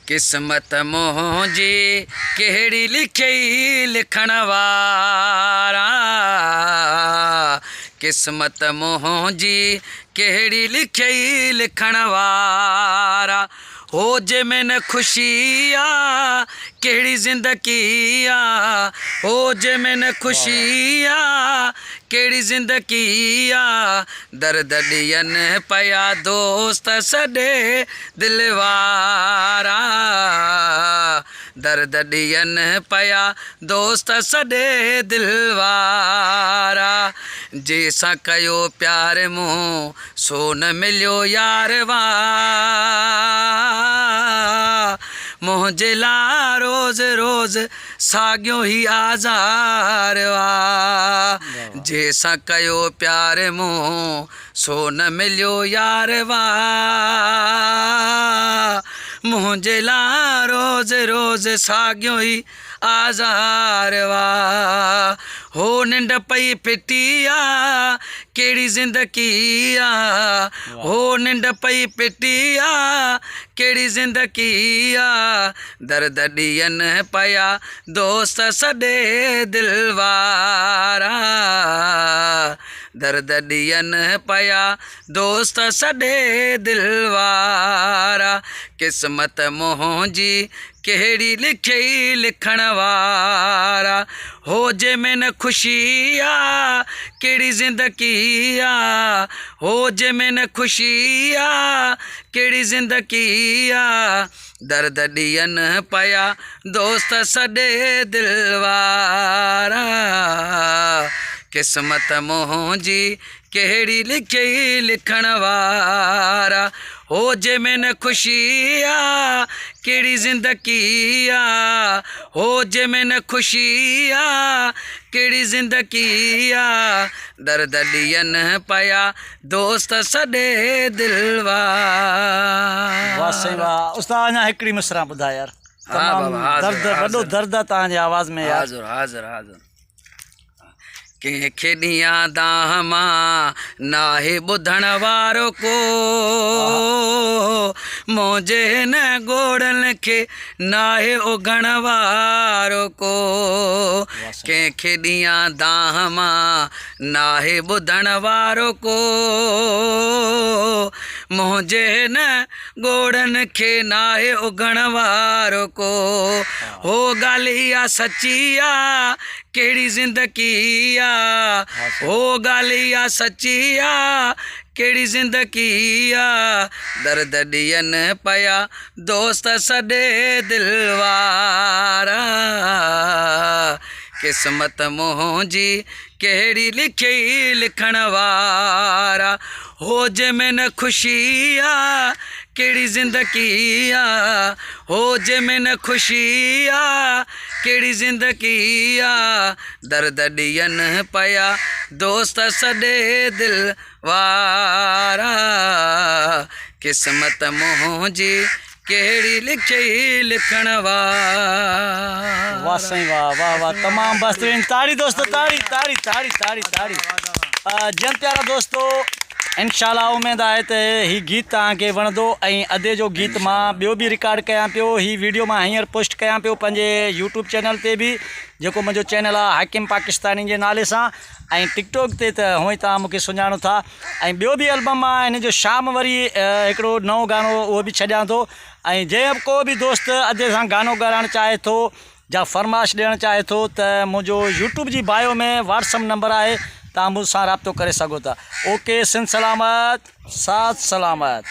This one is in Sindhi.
قسمت منهنجي ڪهڙي لکيئي لکڻ وارا قسمت منهنجي ڪهڙي لکيئي لکڻ وارا هو جنهن ۾ نه خوشي آ ڪهڙي زندگي آ هو جنهن ۾ نه خوشي آ ڪهڙي زندگي آ درد ڏين پيا دوست سڏي دل وارا درد ڏين پيا دوست سڏي دل وارا جي سان ڪيو پيار مون سو نه مليو يار وا منهنجي لا روز روز ساڳيو هي آزار وا جي سان ڪيو پيار مون سو نه مليو يار وا منهنجي لا روز روز ساڳيو ئي آزار وا هو ننڊ پئي ڦٽي آ ڪهڙي زندگي آ هو ننڊ پئي ڦٽي آ ڪهڙي زندگي آ درد ڏين پيا دوست سڏي دل وارا درد ڏين پيا دوست سڏي دل وارا قسمت منهنجي ڪهڙي لکيئي لکڻ وارا هو جنهن ۾ نه خوشي آ ڪهڙي زندگي آ هو جنهن ۾ نه خوشي آ ڪهڙي زندگي آ درد ڏين پيا دوست سڏي دل وارا قسمت منهنجي ڪهڙي لکيئي لکڻ وارا هو جنهن ۾ نه خوشي آ ڪهڙي زندگي آ هو جنهن ۾ نه خوشي آ ڪهڙي زندگي آ درد ڏين پيا دوست سڏي دل واه سائين وارا. واه استاد اڃا هڪڙي مصرع ٻڌاء يار ها تمام بابا حاضر درد وڏو حاضر درد آ توهان جي آواز ۾ يار. حاضر حاضر حاضر. ڪنهن کي ڏيان دانهن مان، ناهي ٻڌڻ وارو ڪو. منهنجي هن ڳوڙهن کي ناهي اگهڻ وارو ڪو. ڪنهن کي ڏيان دانهن مان، ناهي ٻڌڻ وارو ڪو. منهنجي هن ڳوڙهن کي ناهي اگهڻ وارو ڪو. هو ڳالهه اها سچي آ ڪهڙي زندگي آ هو ڳالهه اها سچي آ ڪهڙي زندگي آ درد ڏين پيا دوست سڏي دل وارا قسمت منهنجي ڪهڙي لکيئي لکڻ وارا هو جنهن ۾ نه خوشي آ ڪهڙي زندگي آ هو جنهن ۾ نه خوشي آ ڪهڙي زندگي آ درد ڏين پيا دوست سڏي دل وارا قسمت منهنجي ڪهڙي لکيئي لکڻ واه وارا. سائين واه واه واه تمام بهترين تاڙي دوستو تاڙي تاڙي تاڙي تاڙي تاڙي جن پيارا دوستو انشاء الله اميد آهي ته هي گيت توهان کي وڻندو ۽ ادي جو گيت مان ٻيو به رڪارڊ ڪيان پيو هي ويڊيو مان هينئر پوسٽ ڪيان پيو پنهنجي يوٽيوب چينل تي به جيڪو منهنجو چينل آهي حاڪم پاڪستاني جي نالي سان ۽ ٽڪ ٽوڪ تي ته هونئن ئي توهان مونکي سڃاڻو ٿا ۽ ٻيو به البم آ هن جو شام وري هڪڙو نئون گانو اهو به ڇڏيان ٿو ۽ جنهن به ڪو به دوست ادي سان گانو ڳارائڻ چاهي ٿو جا فرمائش ڏيڻ چاهي ٿو ته منهنجو يوٽيوب جي بايو ۾ واٽسپ نمبر آهي توهان مون سان رابطو ڪري سگهو ٿا اوڪي سنڌ سلامت ساٿ سلامت.